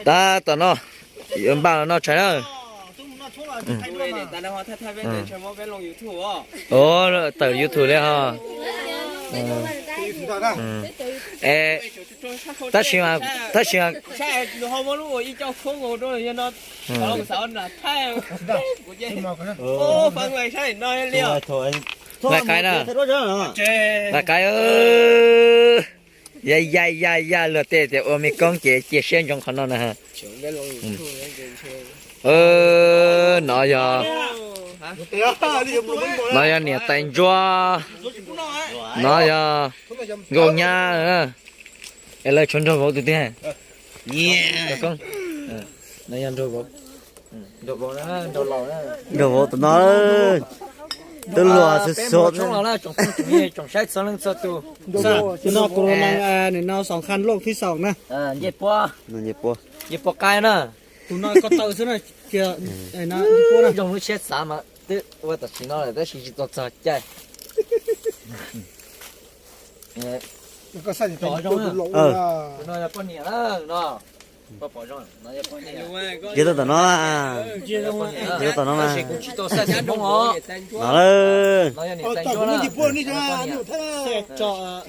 Tab tom no, yuav npaj los noj tshais na. Ua, tawm YouTube li ho. Es, tab sis mas, tab sis mas, nqaij qaib na, nqaij qaib, ya ya ya ya, luag tej tias ua me koob ces cia siab ntsoov qhov no na. No yog, no yog niam tais ntsuab, no yog nkauj nyab. Es lawv tshuav nraug vauv tus twg? No yog nraug vauv, nraug vauv, nraug vauv tus no, twb luag xwb xwb. Tsoom saib txhua leej txhua tus, no tus no, nim no xoom khaj loj thib xoom na. Ncej puab qaib na. Tus no ko taw xwb na. Zoo lub siab xav mas twb ua tam sim no lawm tab sis tsis tau txog caij. Pom zoo, tus no yog poj niam na, no. Pom zoo, no yog poj niam. Yog tom no, yog tom no na. Tab sis kuv tsis tau xav xav Hmoob os. No yog niam tais ntsuab na.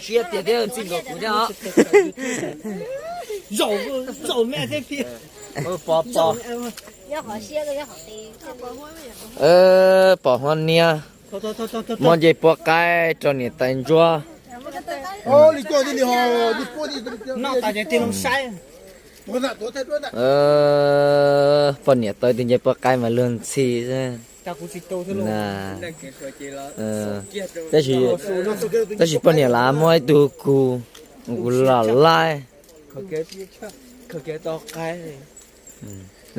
Siab tiag thiab txij nkaus kuv thiab os. Pom, pom, pom hua niab, muab ncej puab qaib rau niam tais ntsuab. Poj niam tau tus ncej puab qaib mas luag ntxhi xwb. Tab sis, tab sis poj niam lav muab ib tug kug, kug lam laib.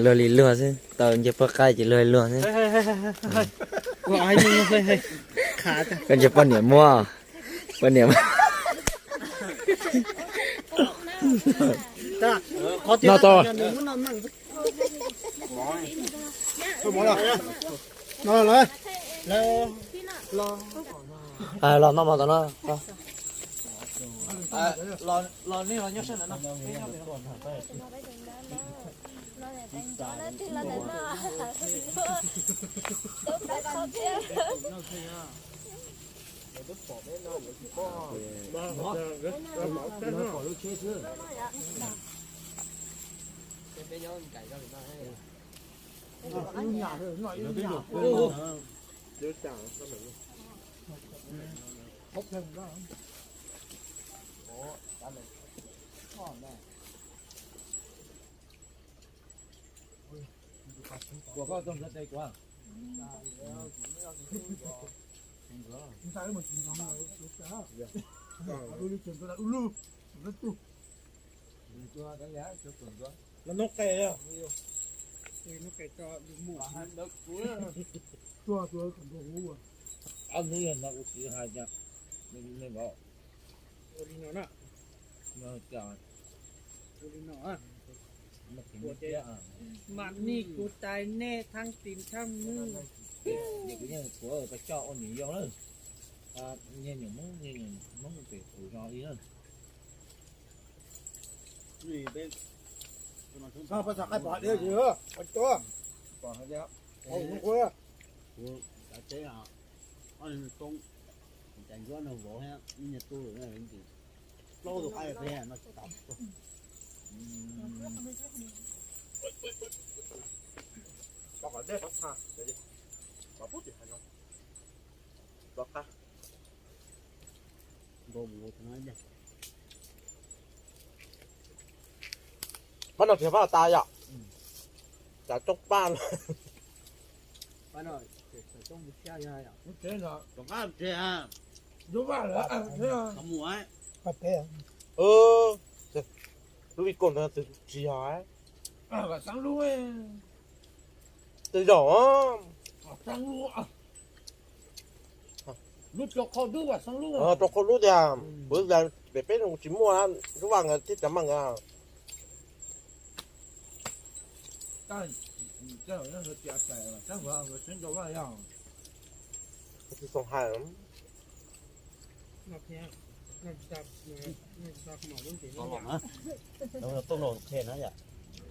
Luag li luag xwb, tau ncej puab qaib ces luag li luag xwb. Koj ntshe poj niam muab, poj niam muab. Noj tau. Los noj mov tom no. Ua li no na. Mas nej kuv tais nej thab tim thab mw. Plaub tus qaib peb no tsis tau. Pov qab dej, pov txha, pov pub tim hais no, pov qab. Pab no tsis pab tas yom. Cas coob pab no. Lub vij kos ntawd tsis yog. Tej zaum rau qhov dub tiag, kuv pem peb no tsis muaj, lub vaj nkawd thiab cov maj nkawd. Tsis tau hais. Tuaj no qhia na yom.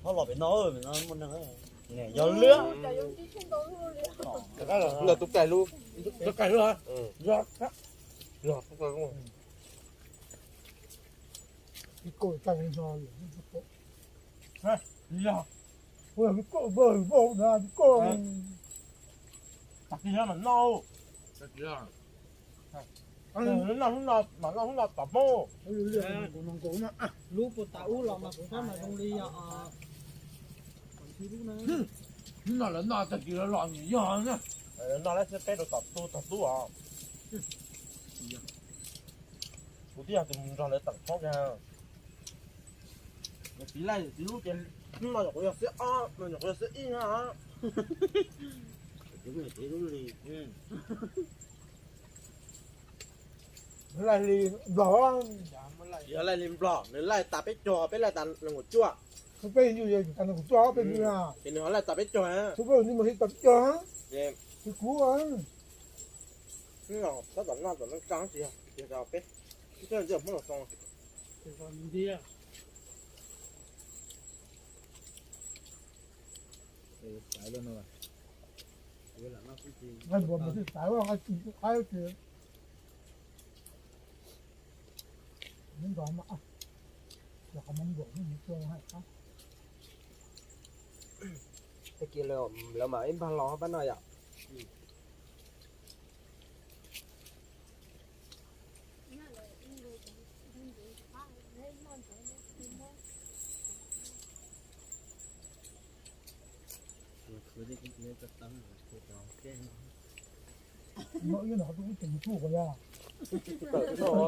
Txhob los pem no, pem no muaj neeg. Yog lwm. Los tus kaij lub. Tus kaij lub hos? Yog. Yog tus kaij lub. Ib koj tag no. Yog. Ua ib koj voj voj na ib koj. Tag kis no mas noj. Noj hnub no mas noj hnub no tom Hmoob. Lub puas tas ub los mas kuv saib mas zoo li yog hnub no lawv noj tag kis los los nyiam yog na. Noj lawm thiab peb rau tom tu tom tub os. Kuv twb yog tus mus nrog lawv tawm Hmoob kiag. Txiv laij txiv lub ces hnub no nyuam qhuav yog xiab ob, no nyuam qhuav yog xiab ib na. Laij li Nplog, laij li Nplog, nws laij tas peb caug, peb laij tas nees nkaum cuaj. Peb yug tas nees nkaum cuaj peb yug, ces nws ho laij tas peb caug. Peb yug tas peb caug, ces kuv tab tom noj tom noj tsa tsis yog, peb ntsia Hmoob los soo. Tag kis lawv mam ib npag los pab no yom.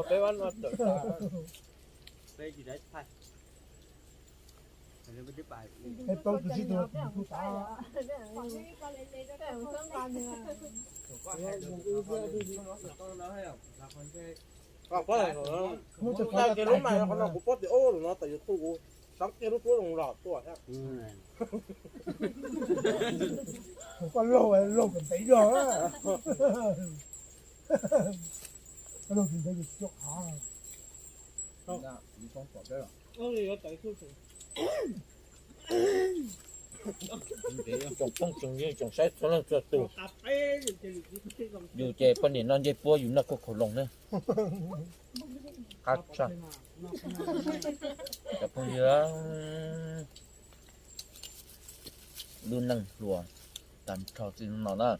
Peb vaj no tawm tas, peb tsis dai thaij. Peb plaub tus tsib tug tus tub tas. Lub mas qhov no kuv paub tias ub lus no tawm YouTube kuv xav kiag lub suab zoo los tuaj thiab. Koj laug laug kom ntev zog. Koj laug tsis ntev ces tsis tau qhav. Tsoom phooj tsoom ywg tsoom saib txhua leej txhua tus, yus ces poj niam noj ncej puab yus noj khaub khaum loos na. Qab tshaj. Cov phooj ywg, lub neej hluas tag nrho txij no na.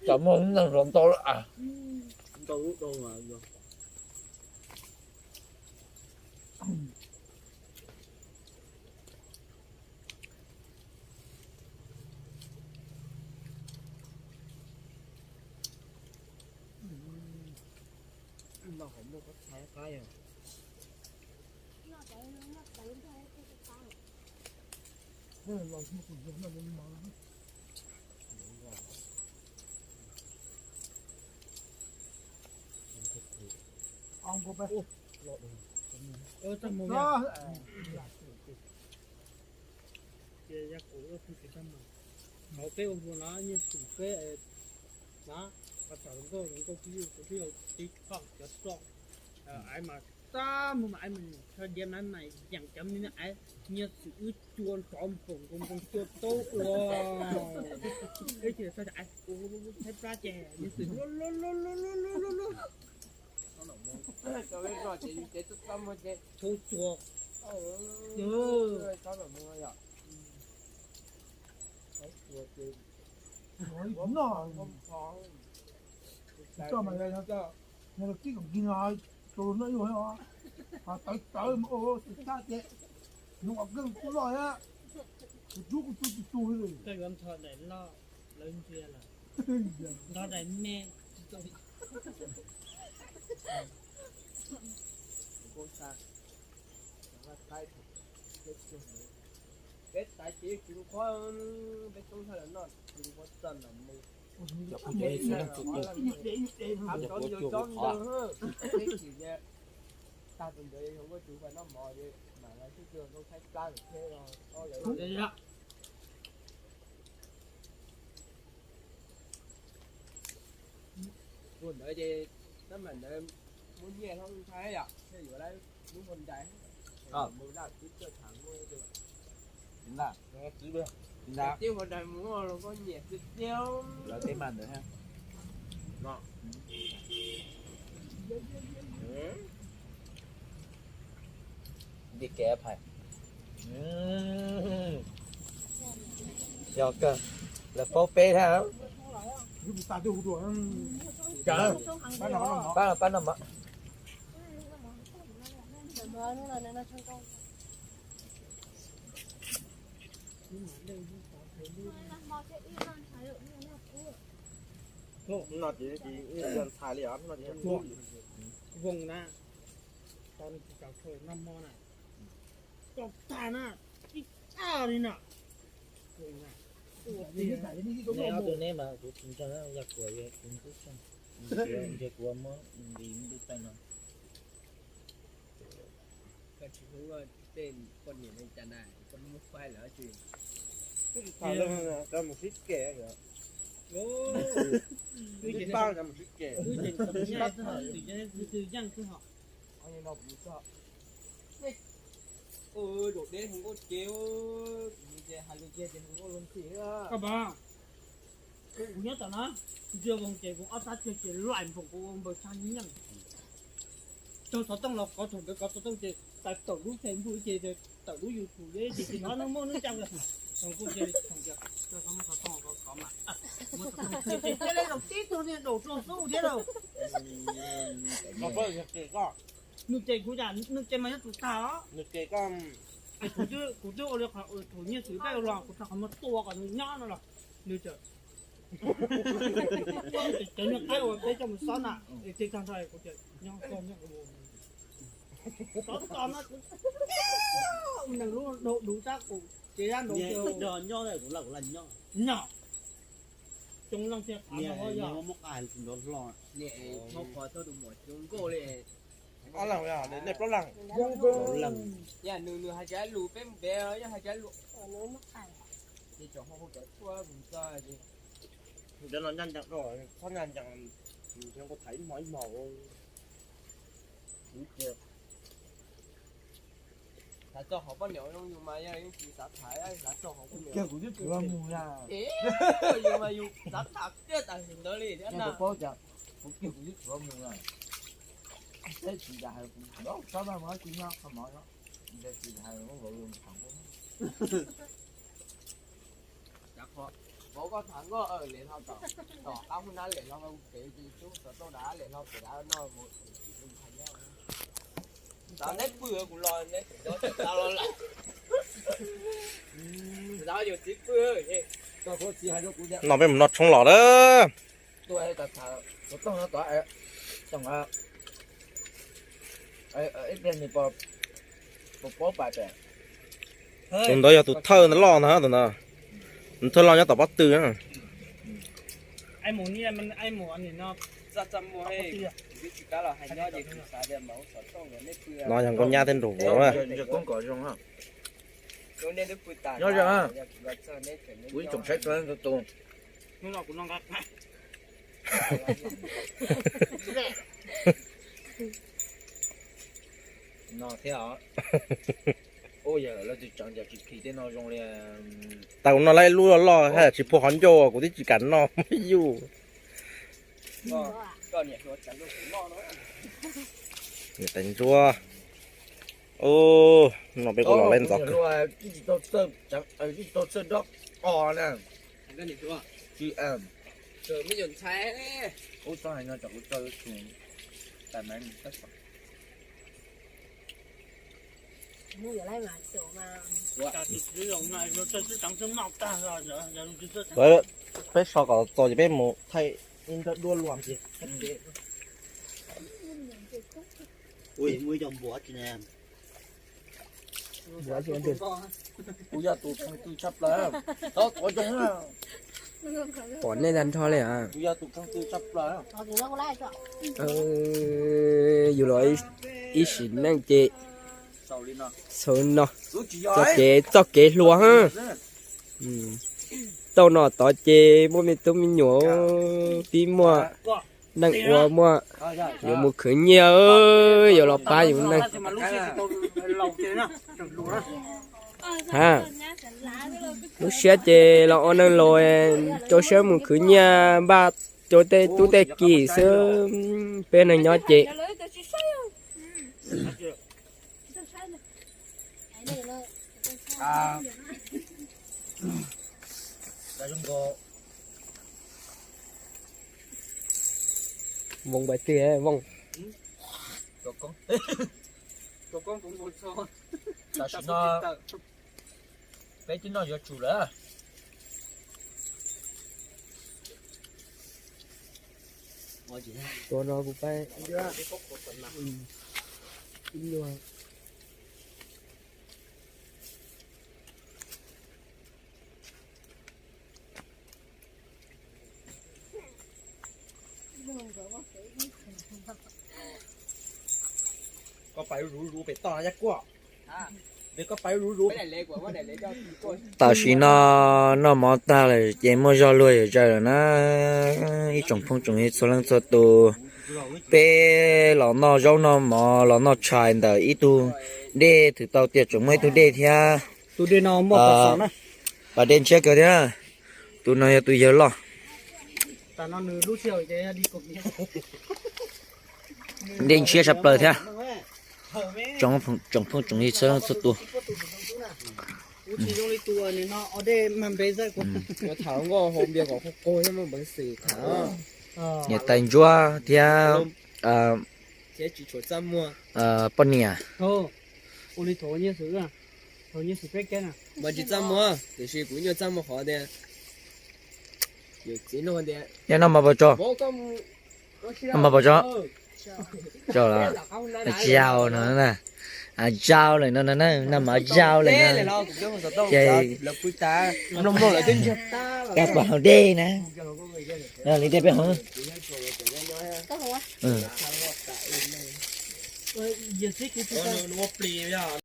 Cov muaj lub neej hluas ntau lawm. Hauv peb ua hluas no nyiaj xwm peb na, qhov txawm hluas nkauj hluas nkauj twb yog kuv twb yog tib qho cov roj, aiv mas txaj muag mas aiv mas txhaj diav mas mas yeem cov me me aiv nyiaj xwm wb cua nrov npoos nkoos nkoos cua taub ua. Ib txhia txhaj aiv ua lub lub thaib plab ces nyiaj xwm lub lub lub lub lub lub lub. Thaub cua. Noj, noj mas yog los kib koom kig no, tus no ib, tawv tawv mas ua xwm txaj ces nws ua keej kuj loj thiab, kuv rub kuj rub tsis tu li. Koj yuav ntxhov daim loj, lawv ntsia lawm. Ntxhov daim me. Peb taiv ces tsis qhuav, peb toob haj lawm noj tsis qhuav txog nram mus. Cov phooj ywg txhua leej txhua tus, cov phooj ywg txhua qhov, peb tsis tag tus ntawd yog muaj tus pais noj mov mam li sib tw zoo thaib plab thiab os. Ntawd ces tab mam ntawd muab nyiaj hlob nthaib yom, thiaj yuav lawv lub hau ntais. Mus laj twb txawj tham muaj tib hau ntais mus los koj nyiam tiag tiag. Lawv teb mas ntawd ha. Dim kev phais. Yog kawg, lawv paub peb thiab. Pab no, pab no mas. No ces ntxhais li os, no ces voos na, tau nws tsis tau chaw noj mov na, koj tag na, ib txaj li na. Neb ob tug neb mas kuv tsis ntseeg, yog kuv kuv twb tseeg, ntshe kuv muab nqi ntuj tag no. Koj tsis hlub tej poj niam li cas na, koj muab faib lawm tsis? Mus sib ke, mus sib ke, tus yeej xwb hos. Zaum deb hu nkauj ces, ces hais lus kiag ces hu nkauj luag ntxhi. Koj pom, kuv nyob tom no, ntsia voos ces voos ob sab tseg ces laim npoom kuv ua npaws tshaj nyeej. Cog xov tooj los kov thaum ntawd kov xov tooj ces tawm lub Facebook ces tawm lub YouTube ces tsis hnov neeg muaj neeg cam. Kuv ces thaum ntawd cog xov tooj kov kov mas, muab xov tooj ces cia li zaum tib tug niag daum tsuag xub thiab lauj. Nws ces kuv yam nws ces mas nyob tus tag os. Kuv twb ua li qhov thaum nyiaj txwv peb ua los kuv rau qhov muag tua kom nws nyob no los nws tseem cov niag qaib uas peb coj mus xob na, es tag nrho kuv tseem nyob koj nyob kuv mus. Tov tos no kuv nees lub dub sab qus ces yab nroo nyob kuv la kuv la nyob. Nyob. Coob leej thiaj qab no yog. Muab qas tus nrov hlo. Niam, muab qhov txog tus muam coob nkauj li. Ob leeg, nej plaub leeg. Yog nws, nws hais cov lus peb mus pem, yog hais cov lus, ces tsom hau cov tshuaj mus txog. Cov no ncaj ncees, txhob ncaj ncees, nws nqua tham ib hmo ib hmo. Xav txog qhov poj niam zoo yus mas yog yeej tsis xav tham, xav txog qhov poj niam. Kiag kuv twb tsis mus na. Yus mas yus xav tham tiag tam sim ntawd li thiab na. Paub cas, kuv kiag kuv twb tsis mus na. Teb tsis tas hais kuv tsis nyob qhov mov, qhov mov no, tsis tas hais kuv tham. Vauv koj tham nkauj lem hlo tom, tom qab hub nab lem hlo kev tub xov tooj dav lem hlo kev dav no. Neb pw kuv los neb tseem nyob tseem tau los lawm. Yus txiv pw. No peb mus noj tshoob los lawm. Tus ntawd yog tus thawj ntawd loj ntag, tus ntawd. Tus thawj loj nyob tom pob tw na. No yog nkauj nyab thiab nraug vauv na. Nyob zoo, kuv ib tsoom saib tus. No thiab os. Ua yog lawv tsis tseev ces tsis khi tej no zoo li. Tau no lawv lub loj loj haj tsis phua qhov ncauj kuv twb tsis kam noj yuj. Niam tais ntsuab. No peb kuj los lawv ntxov kawg. Peb so kom txaus ces peb mus thaij ib nrab duab luam ces. Kuv yog tus kheej tw tshaj plaws, txhob txov zoo na. Pom nej tag nrho li. Kuv yog tus kheej tw tshaj plaws. Yus los ib sim neej ces xaus no, txoj kev, txoj kev hluas. Tau no tod ces muaj me tub me nyuam pib muaj Neeg ua muaj yuav mus khwv nyiaj, yuav los pab yus neej. Ha, lub siab ces los ua neeg laus, rau siab mus khwv nyiaj npaj rau tej tub tej ki xwb, peb neeg nyob ces. Voos pais twg voos? Tam sim no peb twb noj yuav tsum lawm. Tua no kuv pab. Tam sim no noj mov tag lawm ces muaj zog luag yuav zawm lawm na. Ib tsoom phooj tsoom ywg txhua leej txhua tus, peb los noj zaub noj mov los noj tshais ntawm ib tug dej, twb tau tias tseem muaj ib tug dej thiab. Pas dej ntshiab kawg thiab. Tus no yog tus yawg loj. Dej ntshiab sab plaws thiab. Tsoom phooj tsoom ywg txhua leej txhua tus. Niam tais ntsuab thiab poj niam. Nyob no mas pos tso, no mas pos tso. Tso los, zau no, zau lawm no, no mas zau lawm no. Ces kaj pom haus dej na. Li dej peb haus.